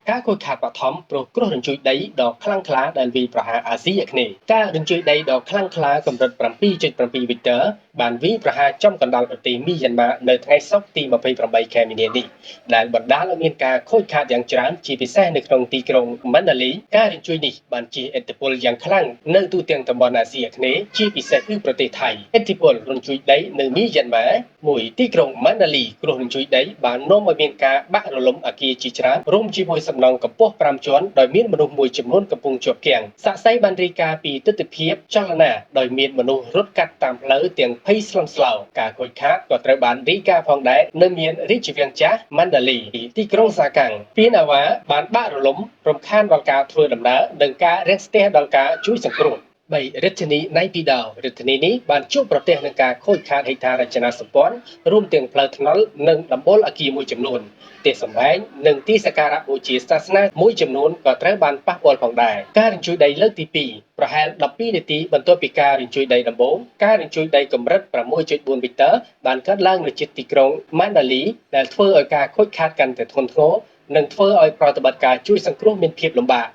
ការខូចខាតបឋមព្រោះគ្រោះរញ្ជួយដីដ៏ខ្លាំងក្លាដែលវាយប្រហារអាស៊ីអាគ្នេយ៍ការរញ្ជួយដីដ៏ខ្លាំងក្លាកម្រិត7.7វីទ័របានវាយប្រហារចំកណ្ដាលប្រទេសមីយ៉ាន់ម៉ានៅថ្ងៃសុក្រទី28ខែមីនានេះដែលបណ្ដាលឲ្យមានការខូចខាតយ៉ាងច្រើនជាពិសេសនៅក្នុងទីក្រុងម៉ាន់ដាលីការរញ្ជួយនេះបានជះឥទ្ធិពលយ៉ាងខ្លាំងនៅទូទាំងតំបន់អាស៊ីអាគ្នេយ៍ជាពិសេសគឺប្រទេសថៃឥទ្ធិពលរញ្ជួយដីនៅមីយ៉ាន់ម៉ាមួយទីក្រុងម៉ាន់ដាលីគ្រោះរញ្ជួយដីបាននាំឲ្យមានការបាក់រលំអគារជាច្រើនរួមជាមួយសំណង់កម្ពស់5ជាន់ដោយមានមនុស្សមួយចំនួនកំពុងជាប់គាំងសាក្សីបានរាយការណ៍ពីទិដ្ឋភាពចលនាដោយមានមនុស្សរត់កាត់តាមផ្លូវទាំងភ័យស្លន់ស្លោការខូចខាតក៏ត្រូវបានរាយការណ៍ផងដែរនៅមានរាជវាំងចាស់ម៉ាន់ដាលីទីក្រុងសាកាំងពានអាវ៉ាបានបាក់រលំរំខានដល់ការធ្វើដំណើរនិងការរាំងស្ទះដល់ការជួយសង្គ្រោះ3រាជធានីណៃពីដោរាជធានីនេះបានជួបប្រទះនឹងការខូចខាតហេដ្ឋារចនាសម្ព័ន្ធរួមទាំងផ្លូវថ្នល់និងដំបូលអគារមួយចំនួនផ្ទះសម្បែងនិងទីសក្ការៈបូជាសាសនាមួយចំនួនក៏ត្រូវបានប៉ះពាល់ផងដែរការរញ្ជួយដីលើកទី2ប្រហែល12នាទីបន្ទាប់ពីការរញ្ជួយដីដំបូងការរញ្ជួយដីកម្រិត6.4វីទ័របានកើតឡើងនៅជិតទីក្រុងម៉ាន់ដាលីដែលធ្វើឲ្យការខូចខាតកាន់តែធ្ងន់ធ្ងរនិងធ្វើឲ្យប្រតិបត្តិការជួយសង្គ្រោះមានភាពលំបាក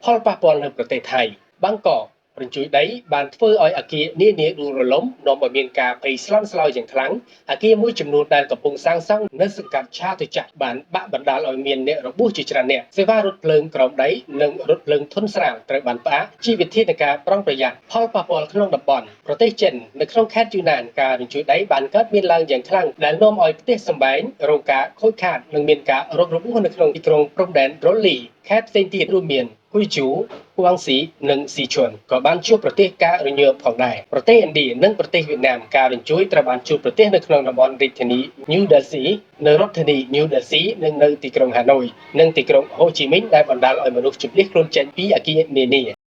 ផលប៉ះពាល់នៅប្រទេសថៃបាងកករញ្ជួយដីបានធ្វើឲ្យអគារនានាដួលរលំនាំឲ្យមានការភ័យស្លន់ស្លោយ៉ាងខ្លាំងអគារមួយចំនួនដែលកំពុងសាងសង់នៅសង្កាត់ឆាទុចាក់បានបាក់បណ្ដាលឲ្យមានអ្នករបួសជាច្រើនអ្នកសេវារថភ្លើងក្រោមដីនិងរថភ្លើងធុនស្រាលត្រូវបានផ្អាកជាវិធានការប្រុងប្រយ័ត្នផលប៉ះពាល់ក្នុងតំបន់ប្រទេសចិននៅក្នុងខេត្តយូណានការរញ្ជួយដីបានកើតមានឡើងយ៉ាងខ្លាំងដែលនាំឲ្យផ្ទះសម្បែងរងការខូចខាតនិងមានការរងរបួសនៅក្នុងទីក្រុងព្រំដែនរ៉ូលីខេត្តផ្សេងទៀតរួមមានហ៊ុយជូគួងស៊ីនិងស៊ីឈុនក៏បានជួបប្រទះការរញើបផងដែរប្រទេសឥណ្ឌានិងប្រទេសវៀតណាមការរញ្ជួយត្រូវបានជួបប្រទះនៅក្នុងតំបន់រាជធានី New Delhi នៅរដ្ឋធានី New Delhi និងនៅទីក្រុងហាណូយនិងទីក្រុងហូជីមិញដែលបណ្ដាលឲ្យមនុស្សជម្លៀសខ្លួនចេញពីអគារនានា។